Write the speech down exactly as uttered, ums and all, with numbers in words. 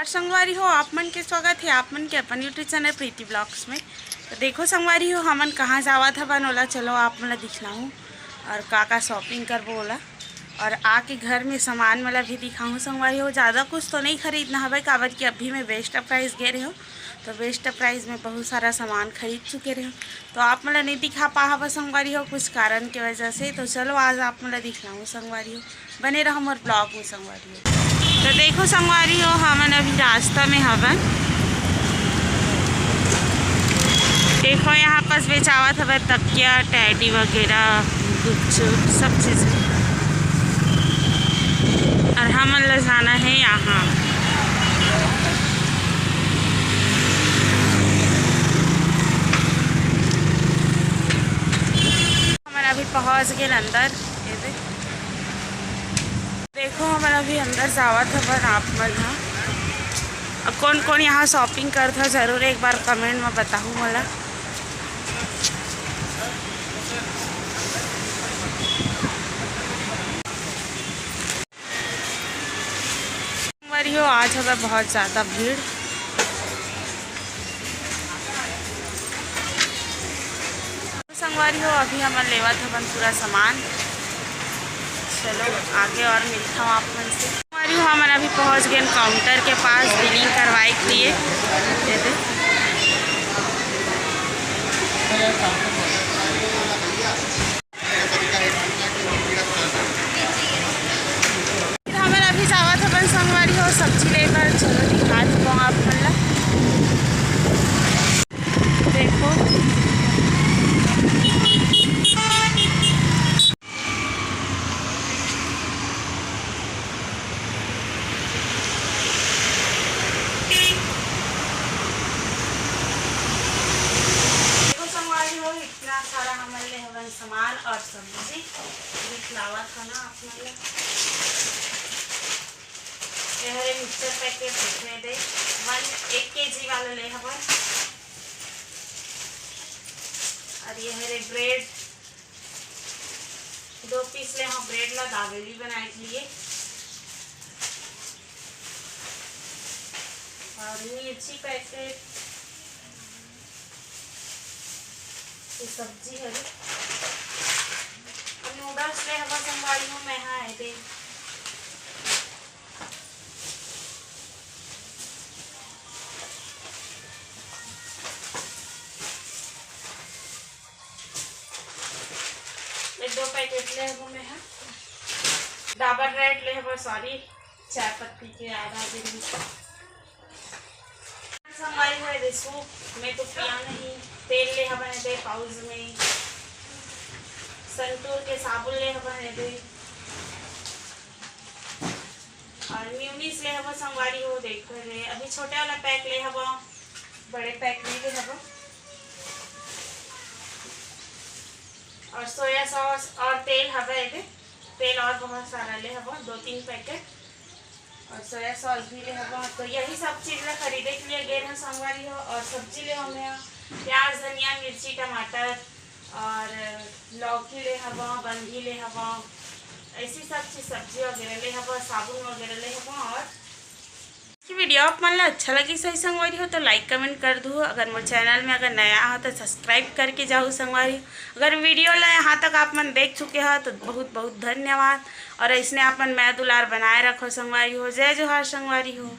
संगवारी हो, आप मन के स्वागत हे आप मन के अपन YouTube चैनल प्रीति ब्लॉग्स में। तो देखो संगवारी हो, हमन कहाँ जावत हवन, ओला चलो आप मन ला दिखलाहूँ और का का शॉपिंग करबो ओला, और आके घर में सामान मन ला भी दिखाहूँ संगवारी हो। ज़्यादा कुछ तो नहीं खरीदना हवय, काबर कि अभी मैं बेस्ट प्राइस गे रहे हो, तो बेस्ट प्राइस में बहुत सारा सामान खरीद चुके रहे हो, तो आप मन ला नहीं दिखा पा हवय संगवारी हो कुछ कारण के वजह से। तो चलो आज आप मन ला दिखलाहूँ संगवारी हो, बने रहो मोर ब्लॉग में संगवारी हो। तो देखो संगवारी हो, हमन अभी रास्ता में हवन। देखो यहाँ पास बेचावत हवय तकिया, टैडी वगैरह, गुपचुप, सब चीज़। और हमन ला जाना है यहाँ। हमन अभी पहुँच गए अंदर। ये दे। देखो, हमन अभी अंदर जावत हवन। आप मन ह, अउ कोन कोन यहाँ शॉपिंग करत ह, जरूर एक बार कमेंट में बताहू मोला। संगवारी हो, आज हवय बहुत ज़्यादा भीड़। संगवारी हो, अभी हमन लेवत हवन पूरा सामान। चलो आगे और मिलत हूँ आप मन से। संगवारी हो, हमन अभी पहुँच गए काउंटर के पास बिलिंग करवाए के लिए। ये दे। फिर हमन अभी जावत हवन संगवारी हो सब्जी ले बर। चलो दिखा देबो आप मन ला। देखो, देखो संगवारी हो, इतना सारा हमन ले हवन सामान और सब्जी दिखलावत हन आप मन ला। ये हरे मिक्सचर पैकेट दिखे दे, वन, एक केजी वाला ले हवन। और ये हरे ब्रेड, दो पीस ले हव ब्रेड ला दाबेली बनाए के लिए। और मिर्ची पैकेट, ये सब्जी हरे। और नूडल्स ले हवा संगवारी हो मैं, हाँ, ये दे। ये दो पैकेट ले हबो मैं, हाँ। डाबर रेड ले हबो, सॉरी, चाय पत्ती के आधा दिन। संगवारी हो, ये दे सूप, मैं तो पिया नहीं। तेल ले हबो ये दे पाउच में, संतूर के साबुन ले हबो ये दे, और मेयोनीज ले हबो संगवारी हो, देखो रे, अभी छोटे वाला पैक ले हबो, बड़े पैक नहीं ले हबो। और सोया सॉस और तेल हवे एदे, तेल और बहुत सारा ले हबो, दो तीन पैकेट, और सोया सॉस भी ले हबो। तो यही सब चीज़ ला खरीदे के लिए गे रहे संगवारी हो। और सब्जी ले हमें प्याज, धनिया, मिर्ची, टमाटर और लौकी ले हबो, बंधी ले हबो, ऐसी सब चीज़, सब्जी वगैरह ले हबो, साबुन वगैरह ले हबो। और कि वीडियो आप मन ला अच्छा लगिस होही संगवारी हो, तो लाइक कमेंट कर दू। अगर मोर चैनल में अगर नया हो तो सब्सक्राइब करके जाहू संगवारी हो। अगर वीडियो ला यहाँ तक आप मन देख चुके हो तो बहुत बहुत धन्यवाद, और ऐसने आप मन मया दुलार बनाए रखो संगवारी हो। जय जोहार संगवारी हो।